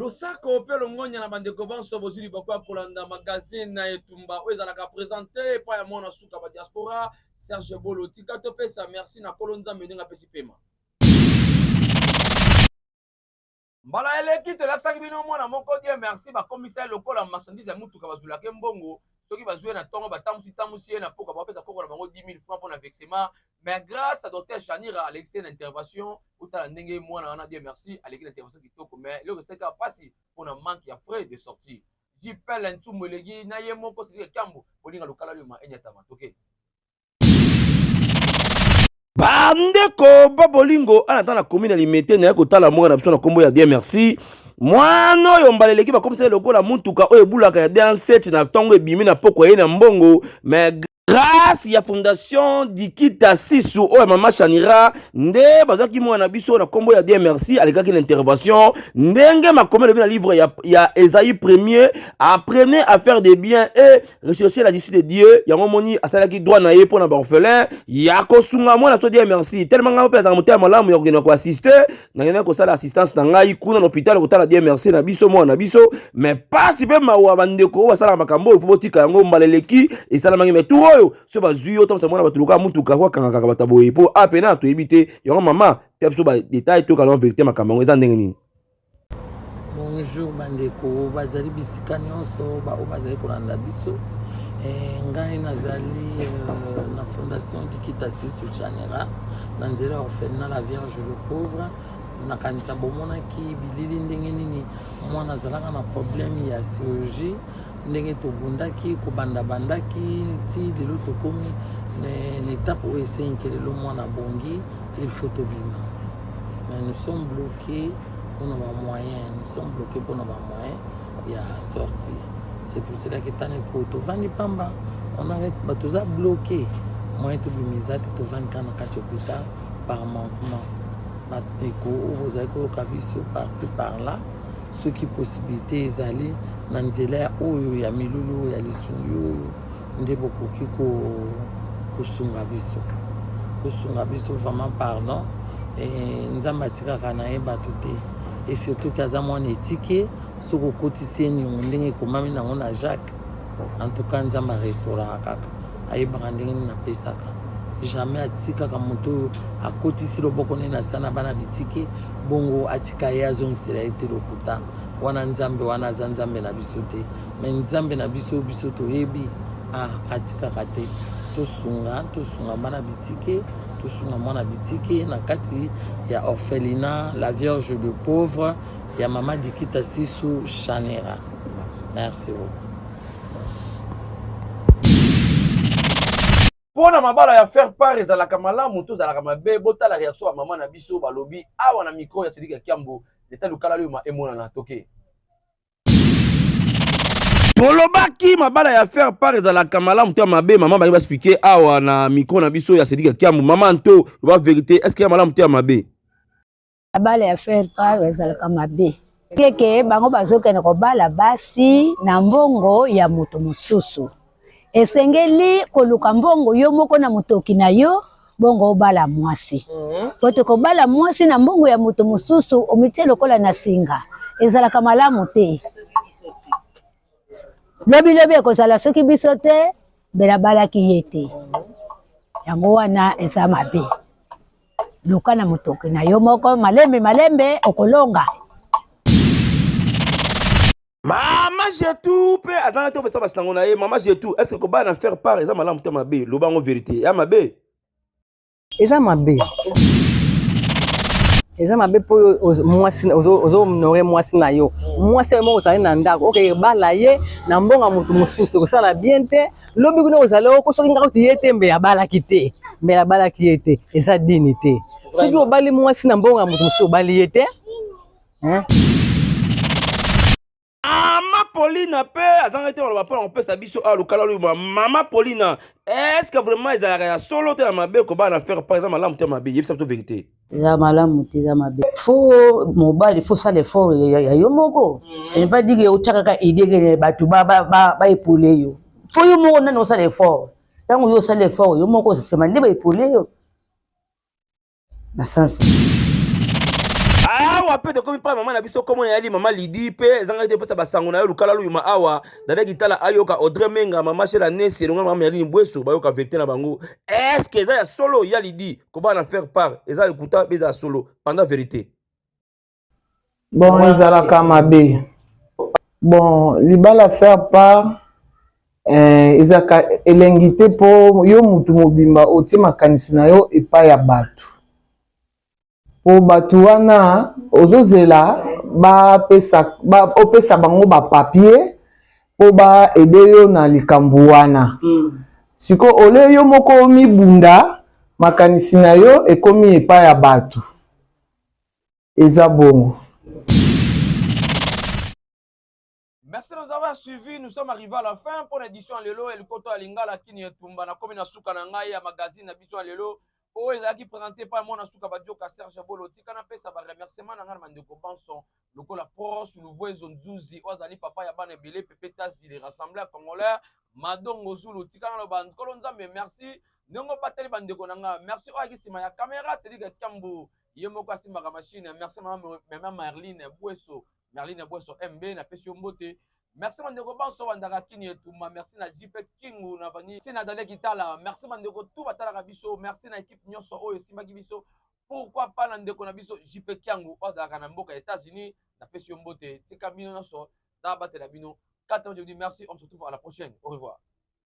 Losako pe longonya na bandeko banso bozwi libaku ya kolanda magazine na etumba oyo ezalaka presente epai ya mwana suka ba diaspora Serge Bolo. Tika topesa merci na Nkolo Nzambe ndenge apesi pema. Mbala eleki tolakisaki bino mwana moko Dieu merci bakomisa ye lokola marchandise ya mutuka bazwilaka ye mbongo soki bazwi ye na tongo batambusi tambusi ye na poka bapesa koko na bango 10000 francs pona vexement mais grâce à docteur Shanira alekisi ye na intervention otala ndenge mwana wana Dieu merci aleki na intervention kitoko mais eloko esalaki kaka pasi pona manque ya frais de sortie JPL Ntsumbu eleki na ye moko Cedric Kiambu bolinga lokala liuma enyatama toke. Bandeko ba bolingo ana ata nakomi na limete naye kotala mboka na biso na kombo ya Dieu merci mwana oyo mbala eleki bakomisaki lokola motuka oyo ebulaka ya D7 na ntongo ebimi na pokwa ye na mbongo mais grâce ya fondation Dikita Sisu oyo mama Shanira nde bazwaki mwana na biso na nkombo ya Dieu merci alekaki na intervention ndenge makomi elobi na livre ya, ya Esaïe premier apprenez à faire des biens et rechercher la justice de Dieu yango moni asalaki droit na ye mpo na baorphelin ya kosunga mwana to Dieu merci tellement ngai mpe azalaka motema malamu ya kokende koassiste nakendaki kosala assistance na ngai kuna na hôpital kotala Dieu merci na biso mwana na biso mais pasi mpe mawa bandeko oyo basalaka makambo oyo fo botika yango mbala eleki esalamaki mais tour oyo so bazwi yo tambisa mwana bato lokola motuka ko akangakaka bato boye mpo apena ah, toyebi te yango mama mpe biso badetail toyokana verité makambo yango eza ndenge nini Bonjour bandeko bazali bisika nyonso baoyo bazali kolanda biso eh, ngai nazali eh, na fondation Dikita Sisu Chanera na nzela ya orphelinat la Vierge le pauvre nakanisa bomonaki bilili ndenge nini mwana azalaka na problème ya chirurgie ndenge tobundaki kobanda bandaki ti lelo tokomi na etape oyo esengi lelo mwana abongi il faut tobima mais nous sommes bloqués mpona ba moyen nous sommes bloqués mpona ba moyen ya sortie c'est pour cela que tani ko tovandi pamba on arrête bato toza bloqué moyen tobima eza te tovandi kaka na kati ya hôpital par manquement bandeko oyo bozali koyoka biso par-ci par-là soki possibilité ezali na nzela ya oyo ya milulu ya lisungi oyo nde bokoki kosunga biso kosunga biso vraiment pardon eh, nzambe atikaka na ye bato te et surtout ke aza mwana etike soki okotisi ye niongo ndenge ekomami nango na jacques en tout cas nzambe arestauraka kaka ayebaka ndenge nini apesaka jamais atikaka moto oyo akotisi loboko nde na sana bana bitike bongo atika ye azongisela ye te lokuta wana nzambe wana aza nzambe na biso te me nzambe na biso biso toyebi ah, atikaka te tosunga tosunga bana bitike tosunga mwana bitike na kati ya orphelinat la vierge de pauvre ya mama dikita sisu chanera merci beaucoup Mpo na mabala ya faire part ezalaka malamu to ezalaka mabe botala reaction ya mama na biso balobi awa na micro ya Cedric Kiambo leta lukala luma emonana toke tolobaki mabala ya faire part ezalaka malamu to ya mabe mama baye basplike awa na micro na biso ya Cedric Kiambo mama nto loba verite est ce que ya malamu to ya mabe Mabala ya faire part ezalaka mabe keke bango bazokende kobala basi na mbongo ya moto mosusu. Esengeli koluka mbongo yo moko na motoki na yo bongo obala mwasi. Mhm. Po te kobala mwasi na mbongo ya moto mosusu omitie lokola na singa ezalaka malamu te. Lobi lobi ekozala soki biso te mbele abalaki ye te. Yango wana eza mabe. Luka na motoki na yo moko malembe malembe okolonga. Mama Jetou pe azanga te opesa basango na ye. Mama Jetou, est-ce que kobala na faire part eza malamu te mabe? Loba yango verite. Ya mabe. Eza mabe. Eza mabe po mwasi ozo honore mwasi na yo. Mwasi yo moko ozali na ndako, okeke bala ye na mbongo ya moto mosusu ekosala bien te. Lobi kuna ozali oko soki nga kuti ye te mbe abalaki te. Mbe abalaki ye te. Eza dini te. Soki obali mwasi na mbongo ya moto mosusu obali ye te. Hein? Mama Paulina pe azangaki te maloba mpo na kopesa biso awa lokala luyuma. Mama Paulina, est-ce que vraiment ezalaka ya solo te na mabe kobala na faire part eza malamu te mabe? Yebisa biso verite. Eza malamu te eza mabe. Faut mobali faut sala effort ya, ya yo moko. Mm. Ce n'est pas dire que otia kaka idée que bato ba ba ba, ba épauler yo. Faut yo moko nani osala effort. Tango yo osala effort yo moko osema nde ba épauler yo. Na sens awa. Awa mpe tokomi mpa mama na biso komona yali mama Lidi mpe ezangaki te epesa basango na yo lukala luyuma awa dada kitala ayoka Audrey Menga mama Shela Nesi elongo na mama Yalini Bweso bayoka verite na bango. Est-ce que eza ya solo ya Lidi kobala na faire part eza lokuta mpe eza ya solo pendant verite? Bon, ezalaka mabe. Bon, libala faire part eh, ezalaka elengi te mpo yo mutu mobimba otie makanisi na yo epai ya bato, mpo bato wana ozozela bapesa ba, opesa bango bapapier mpo baede yo na likambo wana. Sikoyo ole yo moko omibunda, makanisi na yo ekomi epai ya bato, eza bongo. Merci de nous avoir suivis. Nous sommes arrivés à la fin pour l'édition Lelo et le Koto ya Lingala Kini Etumba. Na komi na suka na ngai ya magazine na biso ya Lelo. Oyo ezalaki présenté par mwana suka Badioka Serge Bolo. Tika na pesa ba remerciement na ngai na bandeko banso. Lokola Pros Luvuezo Nzuzi oyo azali papa ya bana ebele Pepe Tazi le rassembleur congolais Madongo Zulu. Tika na loba Nkolo Nzambe merci ndenge obateli bandeko na ngai. Merci oyo ayaki nsima ya caméra Cédric Kiambu ye moko asimbaka machine. Merci mama mama Marline Bweso. Merline Bweso MB napesi yo mbote. Merci bandeko banso bandaka Kini Etumba. Merci na JP Kingu na vani. Merci na Daniel Kitala. Merci bandeko tout batalaka biso. Merci na équipe nyonso oyo esimbaki biso. Pourquoi pas na ndeko na biso JP Kiangu oyo azalaka na mboka ya États-Unis. Napesi yo mbote. Tika bino nyonso na batela bino. Kata je vous dis merci. On se retrouve à la prochaine. Au revoir.